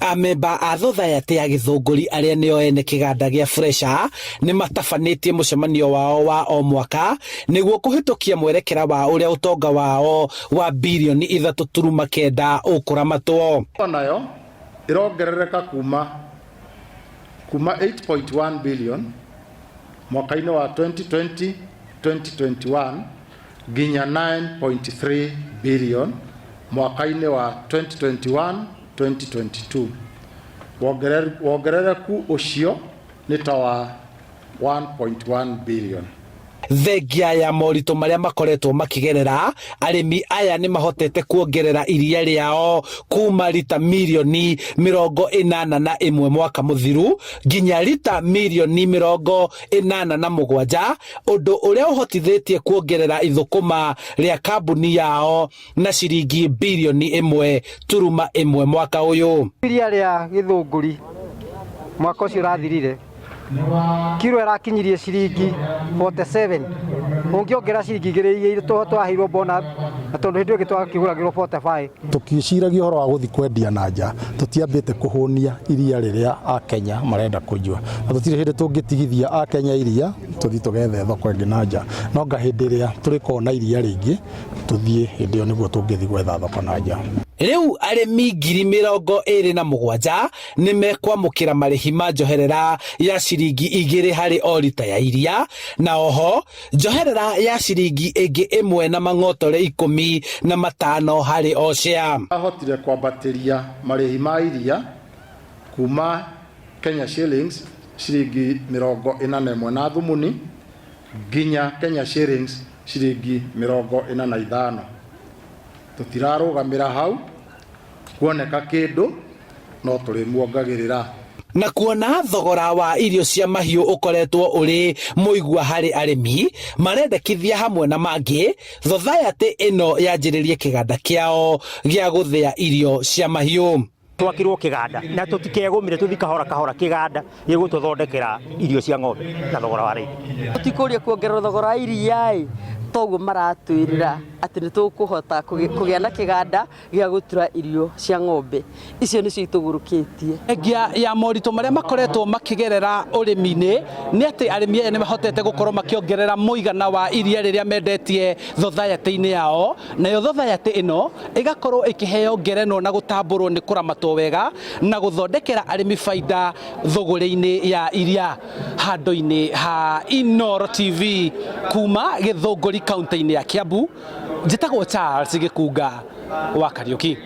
Amemba a Thothaitĩ ya Gĩthũngũri arĩa nĩo ene kĩganda gĩa Fresha nĩ matabanĩtie mũcemanio wao wa o mwaka nĩguo kũhĩtũkia mwerekera wa ũrĩa ũtonga wao wa birioni 3.9 ũkũramatwo. Nayo ĩrongerereka kuma 8.1 billion mwaka-inĩ wa 2020 2021 nginya 9.3 billion mwaka-inĩ wa 2021 2022. Wongerereku ũcio nĩ ta wa 1.1 billion. Thengia ya moritũ marĩa makoretwo makĩgerera, arĩmi aya nĩ mahotete kuongerera iria rĩao kuma rita mirioni 81 mwaka mũthiru nginya rita mirioni 87, ũndũ ũrĩa ũhotithĩtie kuongerera ithũkũma rĩa kambuni yao na ciringi birioni 1.1 mwaka ũyũ. Iria rĩa Gĩthũngũri mwaka ũcio ũrathirire kiro ĩrakinyirie ciringi 47, ũngĩongerera ciringi 2 iria twaheirwo bonus, na tondũ hĩndĩ ĩyo ĩngĩ twakĩgũragĩrwo 45. Tũkĩciragia ũhoro wa gũthiĩ kwendia na nja, tũtiambĩte kũhũnia iria rĩrĩa Akenya marenda kũnyua, na tũtirĩ hĩndĩ tũngĩtigithia Akenya iria tũthiĩ tũgethe thoko ĩngĩ na nja. No nga hĩndĩ ĩrĩa tũrĩkorwo na iria rĩingĩ tũthiĩ, hĩndĩ ĩyo nĩguo tũngĩthiĩ gwetha thoko na nja. Rĩu arĩmi 27,000 nĩ mekwamũkĩra marĩhi ma njoherera ya ciringi 2 harĩ o rita ya iria, na oho njoherera ya ciringi ĩngĩ 1 na mang'otore 15 harĩ o share. Ahotire kwambatĩria marĩhi ma iria kuma Kenya shillings ciringi 41 na thumuni nginya Kenya shillings ciringi 45. Tũtirarũgamĩra hau, kuoneka kĩndũ no tũrĩmuongagĩrĩra. Na kuona thogora wa irio cia mahiũ ũkoretwo ũrĩ mũigua harĩ arĩmi, marendekithia hamwe na mangĩ thothaitĩ ĩno yanjĩrĩrie kĩganda kĩao gĩa gũthĩa irio cia mahiũ. Twakirwo kĩganda na tũtikegũmire, tũthi kahora kahora, kĩganda gĩgũtũthondekera irio cia ng'ombe na thogora wa raithi. Tũtikũria kuongerera thogora wa iria ĩ, toguo maratwĩrĩra atĩ nĩ tũkũhota kũgĩa na kĩganda gĩa gũtura irio cia ng'ombe. Icio nĩcio itũgũrũkĩtie. Thengia ya moritũ marĩa makoretwo makĩgerera ũrĩmi-inĩ nĩ atĩ arĩmi aya nĩ mahotete gũkorwo makĩongerera mũigana wa iria rĩrĩa mendetie thothaitĩ-inĩ yao, nayo thothaitĩ ĩno ĩgakorwo ĩkĩheo ngerenwa na gũtambũrwo nĩ kũramatwo wega na gũthondekera arĩmi baida thũgũrĩ-inĩ ya iria. Handũ-inĩ ha Inooro TV kuma Gĩthũngũri kaunti-inĩ ya Kiambu, njĩtagwo Charles Gĩkunga wa Kariũki.